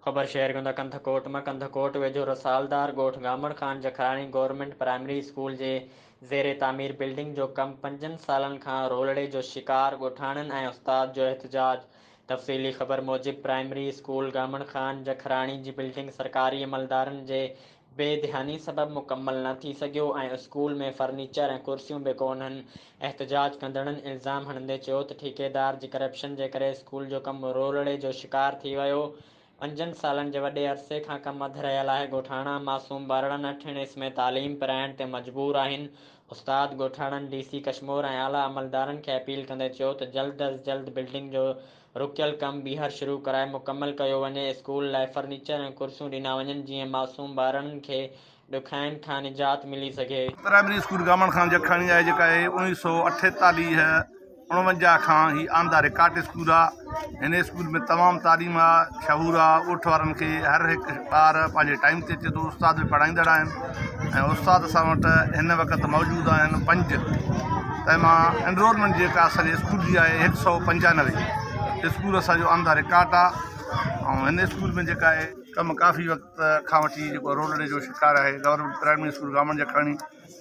خبر شهر گندا ڪنڌڪوٽ مان ڪنڌڪوٽ ويجهو رسالدار ڳوٺ Gaman Khan Jakhrani government primary school جي زير تعمير بلڊنگ جو ڪم پنجن سالن کان رولڙي جو شڪار ڳوٺاڻن ۽ استاد جو احتجاج تفصيلي خبر موجب پرائمري اسڪول گامڻ خان جکراڻي جي بلڊنگ سرڪاري عملدارن جي بي ڌياني سبب مڪمل نه ٿي سگهيو ۽ اسڪول ۾ فرنيچر ۽ ڪرسيون به ڪونهن. احتجاج ڪندڙن الزام هڻندي چيو ته ٺيڪيدار جي ڪرپشن جي ڪري اسڪول جو ڪم رولڙي جو شڪار ٿي ويو، پنجن سالن جي وڏي عرصي کان ڪم اڌ رهيل آهي، ڳوٺاڻا معصوم ٻارڙن اٺين اس ۾ تعليم پرائڻ تي مجبور آهن، استاد ڳوٺاڻن ڊي سي ڪشمور ۽ اعليٰ عملدارن کي اپيل ڪندي چيو ته جلد از جلد بلڊنگ جو رڪيل ڪم ٻيهر شروع ڪرائي مڪمل ڪيو وڃي، اسڪول لاء فرنيچر ۽ ڪرسيون ڏنا وڃن جيئن معصوم ٻارڙن کي ڏکيائين کان نجات ملي سگهي. پرائمري اسڪول گامڻ خان جکاڻي آهي جيڪا اهي اوڻيهه سئو اٺيتاليهه اڻونجاهه کان هي آندا رڪارڊ اسڪول آ هن اسڪول ۾ تمام تعليم آ شعور آ ڳوٺ وارن کي هر هڪ ٻار پنهنجي ٽائيم تي اچي ٿو استاد به پڙهائيندڙ آهن ۽ استاد اسان وٽ هن وقت موجود آهن پنج تنهن مان انرولمينٽ جيڪا اسانجي اسڪول جي آهي هڪ سئو 95 اسڪول اسانجو آن the record آ ۽ هن اسڪول ۾ جيڪا آهي ڪم ڪافي وقت کان وٺي جيڪو رولڙي جو شڪار آهي گورنمينٽ پرائمري اسڪول گامڻ جکاڻي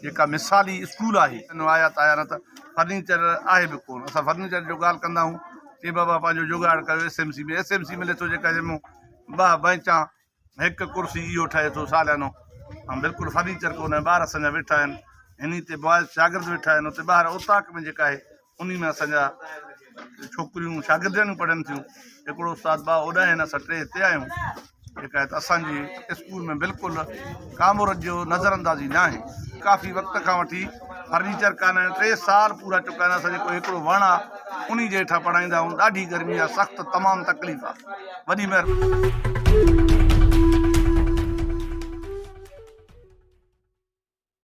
جيڪا مثالي اسڪول آهي آيا ته آيا نه ته فرنيچر آهي به ڪون اسان فرنيچر جو ڳالهه ڪندا آهيون چي بابا پنهنجو جگاڙ ڪيو S M C ۾ S M C ملي ٿو جيڪا جنهن ۾ ٻه بئنچان هڪ ڪرسي اهو ٺهي ٿو ساليانو ۽ بلڪل فرنيچر ڪونهي ٻار اسان جا ويٺا آهن انهي تي بوائز شاگرد ويٺا آهن اتي ٻاهر اوطاق ۾ جيڪا آهي انهي ۾ اسان جا ڇوڪريون شاگردياڻيون پڙهن ٿيون هڪڙو استاد ٻه اوڏا آهن اسان ٽي هتي آهيون جيڪا آهي ته اسان جي اسڪول ۾ بلڪل ڪامورن جو نظر اندازي ناهي ڪافي وقت کان وٺي فرنيچر ڪانه آهن ٽي سال پورا چڪا آهن اسان جيڪو هڪڙو وڻ آهي انهي جي هيٺان پڙهائيندا آهيون ڏاڍي گرمي آهي سخت تمام تڪليف آهي وڏي مهرباني.